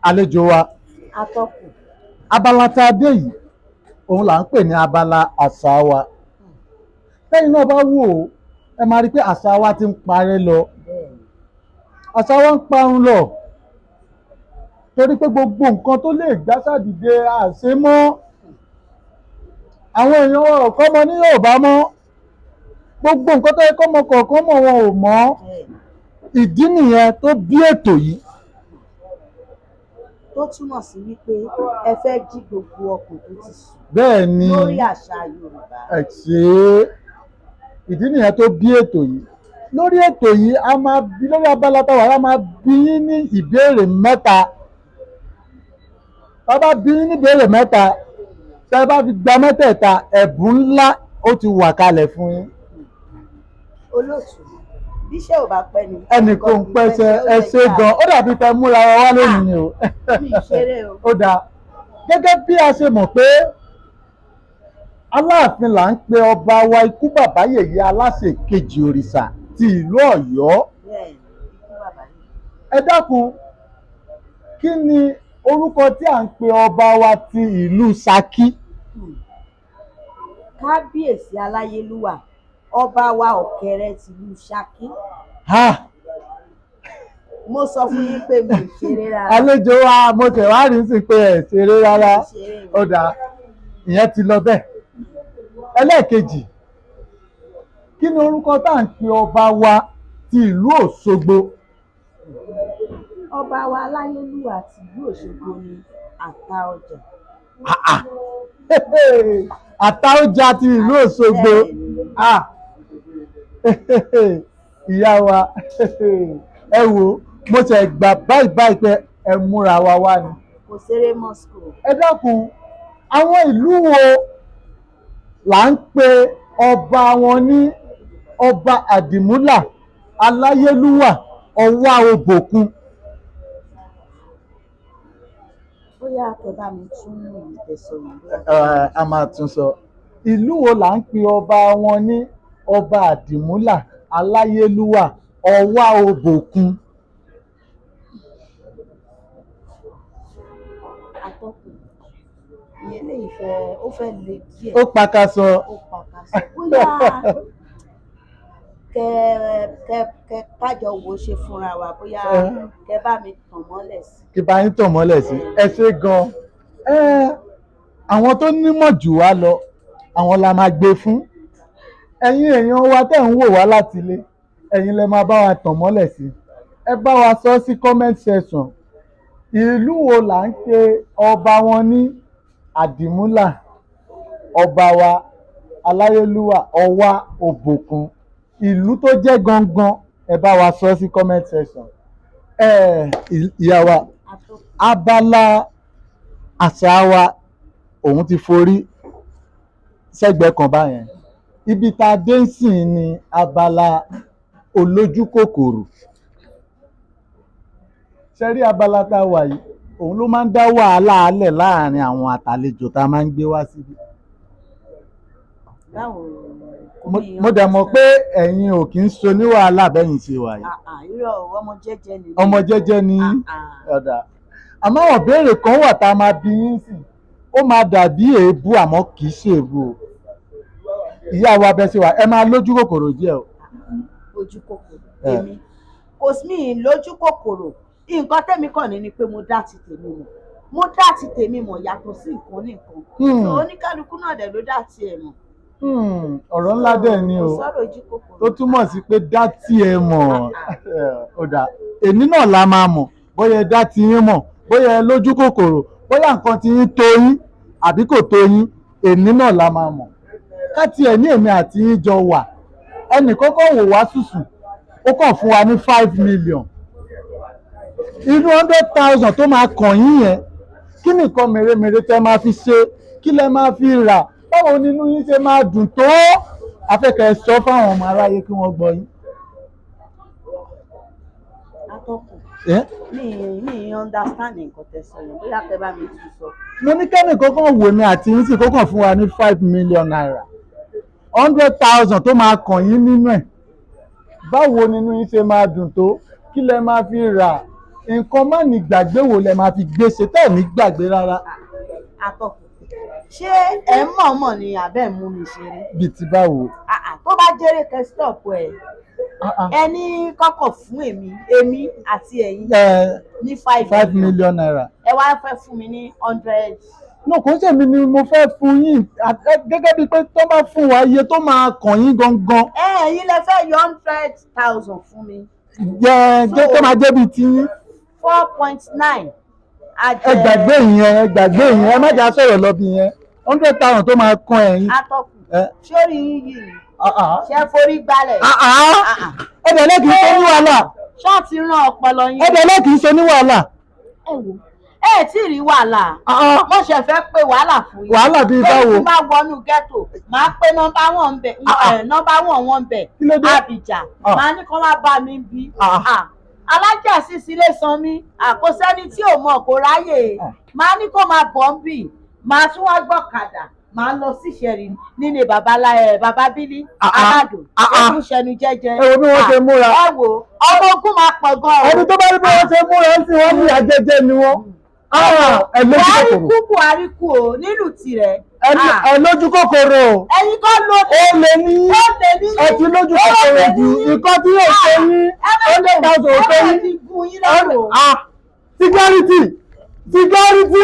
Àlejò wa. Atọ́kùn. Abala tá a dé yìí, òun là ń pè ní abala àṣà wa. Lẹ́yìn náà, bá wò ó, ẹ máa rí i pé àṣà wa ti ń parẹ́ lọ. Àṣà wa ń parun lọ torí pé gbogbo nǹkan tó lè gbáṣà dìde àṣẹ mọ́. Àwọn èèyàn wa ò kọ́mọ ní Yorùbá mọ́. Gbogbo nǹkan tó yẹ kọ́mọ kọ̀ọ̀kan mọ̀, wọn ò mọ̀. Ìdí nìyẹn tó bí ètò yìí. Tó túmọ̀ sí wípé ẹ fẹ́ jí gbogbo ọkàn tó ti sùn Bẹ́ẹ̀ ni. lórí àṣà Yorùbá. Ẹ ṣe é. Ìdí nìyẹn tó bí ètò yìí. Lórí ètò yìí, a máa bí lórí abala táwa, a máa bí yín ní ìbéèrè mẹ́ta. Tá a bá bí yín ní ìbéèrè mẹ́ta, tẹ́ ẹ bá fi gba mẹ́tẹ̀ẹ̀ta, ẹ̀bùn ńlá ó ti wà kalẹ̀ fún yín. Olóòtú, bíṣẹ́ ò bá pẹ́ ni Ẹnì kò ń pẹ́sẹ̀. Ẹ ṣe gan. Ó dàbí pé múra wa wá lónìí ni o. Mi ì ṣeré o. Ó dáa. Gẹ́gẹ́ bí a ṣe mọ̀ pé Aláàfin là ń pe ọba wa, ikú bàbá yèyé, Aláṣẹ kejì òrìṣà ti ìlú Ọ̀yọ́. Bẹ́ẹ̀ ni, ikú bàbá yìí. Ẹ dákun, kí ni orúkọ tí à ń pe ọba wa ti ìlú Ṣakí? Kábíyèsí aláyélúwà, ọba wa Ọ̀kẹ́rẹ́ tìlú Ṣakí. Ha! Mo sọ fún yín pé mi ì ṣeré rárá. Àlejò wa, mo tẹ̀ wá rí sí pé ẹ̀ ṣeré rárá. Mi ì ṣeré o. Ó dáa, ìyẹn ti lọ bẹ́ẹ̀. Ẹlẹ́ẹ̀kejì, kí ni orúkọ tá à ń pe ọba wa ti ìlú Òṣogbo? Ọba wa aláyélúwà tìlú Òṣogbo ni Àtaọjà. Àtaọ́jà ti ìlú Òṣogbo. Bẹ́ẹ̀ni. Ah! Ìyá wa, ẹ wo, mo ṣe gbà báyìí báyìí pé ẹ múra wa wá ni. Kò ṣeré Moscow. Ẹ dákun, àwọn ìlú wo là ń pe ọba wọn ní Ọba Àdìmúlà Aláyélúwà Ọwá Òbòkun? Bóyá kẹ́ bá mi tún ìtẹ̀sọ̀ yìí bóyá. A máa tún sọ. Ìlú wo là ń pe ọba wọn ní Ọba Àdìmúlà Aláyélúwà Ọwá Òbòkun? Atọ́kùn, ìyẹn lè fẹ́, ó fẹ́ le díẹ̀. Ó pakasọ. Ó pàkàṣọ. Bóyá kẹ kẹ kẹ kájọ wo ṣe fúnra wa, bóyá kẹ bá mi tàn mọ́lẹ̀ sí. Kí bá yín tàn mọ́lẹ̀ sí. Ẹ ṣe gan. Àwọn tó nímọ̀ jù wá lọ, àwọn la máa gbé fún. Ẹ̀yin èèyàn wa tẹ́ ń wò wá láti ilé, ẹ̀yin lẹ máa bá wa tàn mọ́lẹ̀ sí. Ẹ bá wa sọ sí comment section, ìlú wo là ń pe ọba wọn ní Àdìmúlà, ọba wa Aláyélúwà Ọwá Òbòkun? Ìlú tó jẹ́ gangan, ẹ bá wa sọ sí comment section. Ẹ ìyá wa, Atọ́kùn. abala àṣà wa, òun ti forí sẹ́gbẹ̀ẹ́ kan báyẹn. Ibi tá a dé sìn ní abala olójú kòkòrò. Ṣe rí abala tá a wà yìí, òun ló máa ń dá wàhálà alẹ̀ láàrin àwọn àtàlejò tá a máa ń gbé wá síbí. Báwo? Mo dẹ̀ mọ̀ pé ẹ̀yin ò kì í so ní wàhálà bẹ́yìn ṣe wà yìí. Irọ́ o, ọmọ jẹ́jẹ́ ni mí. Ọmọ jẹ́jẹ́ ni. Ah, ah. Ọ̀dà, àmọ́ àwọn ìbéèrè kan wà tá a máa bi yín sí, ó máa dàbí èébú, àmọ́ kì í ṣe èébú o. Ìyá wa, bẹ ṣe wà, ẹ máa lójú kòkòrò díẹ̀ o. Ojú kòkòrò? Eh. Èmi kò sí mi lójú kòkòrò. Nǹkan tẹ́mi kàn ní ni pé mo dá ti tèmi mọ̀, mo dá ti tèmi mọ̀ yàtọ̀ sí nǹkan ní nǹkan. So oníkálukú náà dẹ̀ ló dá tiẹ̀ mọ̀. Ọ̀rọ̀ ńlá dẹ̀ ni Kò o. sọ̀rọ̀ ojú kòkòrò. Tó túmọ̀ sí pé dá tiẹ̀ mọ̀. Ó dà, èní náà la máa mọ̀ bóyá ẹ dá ti yín mọ̀, bóyá ẹ lójú kòkòrò, bóyá nǹkan ti yín tó yín àbí kò tó yín. Èní náà la máa mọ̀. Ká tiẹ̀ ní èmi àti yín jọ wà, ẹnì kọ́kọ́ wò wá sùsù, ó kàn fún wa ní 5 million. Inú 100,000 tó máa kàn yín yẹn, kí nìkan mèremère tẹ́ máa fi ṣe? Kí lẹ máa fi rà? Báwo nínú yín ṣe máa dùn tó? Afẹ́kẹ́ sọ fáwọn ọmọ aráyé kí wọ́n gbọ́ yín. Atọ́kùn, Eh? mi understand nǹkan tẹ́ sọ yẹn. Bóyá kẹ́ bá mi tún sọ. Mo ní kẹ́nìkan kan wò mí àti yín sì kó kàn fún wa ní ₦5 million, 100,000 tó máa kàn yín nínú ẹ̀, báwo nínú yín ṣe máa dùn tó? Kí lẹ máa fi rà? Nǹkan má ní gbàgbé wo lẹ máa fi gbé ṣe tẹ́ ẹ̀ ní gbàgbé rárá? Atọ́kùn, ṣé ẹ̀ ń mọ̀ọ́mọ̀ ni àbẹ́ ń mú mi ṣeré? Bíi ti báwo? Ah, ah, tó bá jẹ́rè kẹ́ stop ẹ̀. Ah, ah. Ẹni kọ́kọ́ fún èmi àti ẹ̀yin Ẹ, ní 5 5 million naira. Ẹ wá fẹ́ fún mi ní 100. No, kò ń ṣèmi ni mo fẹ́ fún yín. Gẹ́gẹ́ bíi pé tó bá fún wa, iye tó máa kàn yín gangan. Ẹ ẹ̀yin lẹ fẹ́ yọ 100,000 fún mi. Jẹ́ tó máa jẹ́ bíi tiyín. 4.9. Ẹ gbàgbé ìyẹn, ẹ gbàgbé ìyẹn, ẹ má jà sọ̀rọ̀ lọ bí yẹn. 100,000 tó máa kan ẹ̀yin. Atọ́kùn, Ẹ. sórí yín yìí Ah, ah. ṣe forí gbalẹ̀? Ah, ah. Ah, ah. Ẹ dẹ̀ lẹ́kìí ṣe ní wàhálà. Ṣọ́ọ̀tì ràn ọpọlọ yín. Ẹ dẹ̀ lẹ́kìí ṣe ní wàhálà. Ẹ wò, ẹ tí ì rí wàhálà. Ah, ah. Mo ṣe fẹ́ pé wàhálà fún yín. Wàhálà bíi Lórí báwo? tí bá wọnú ghetto, màá pé number one bẹ̀. Ah, ah. Number one wọn bẹ̀. Kí ló dé? Abidjan. Ah. Màá ní kó wá bá mi bí. Ah. Ah, alájà sísí lè san mí àkósẹ́ni tí ò mọ̀ kó ráyè. Ah. Màá ní kó máa bọ̀ ń bì, màá tún wá gbọ́kadà, màá lọ sí Ìṣẹ̀rí nílé bàbá bílí. Ah, ah. Aládùn. Ah, ah. Eégún ṣẹnu jẹ́jẹ́. Ẹ wo bí wọ́n ṣe múra. Ẹ wo, ọmọ ogun máa pọ̀ gan o. Ẹni tó bá rí bí wọ́n ṣe múra ń sìn, wọ́n ní àjẹjẹ ni wọ́n. Ah, ẹ lójú Buhari kòkòrò. kú, Buhari kú o nílùú tirẹ̀. Ah, Ẹ lójú kòkòrò. Ẹ̀yin kọ́ ló Ó lè ní. Ó lè ní. Ẹ ti lójú kòkòrò jù. Nǹkan tí yóò ṣe yín, 100,000 ò tó Ẹ yín. ti gun yín lọ́rùn. Ah, security, security.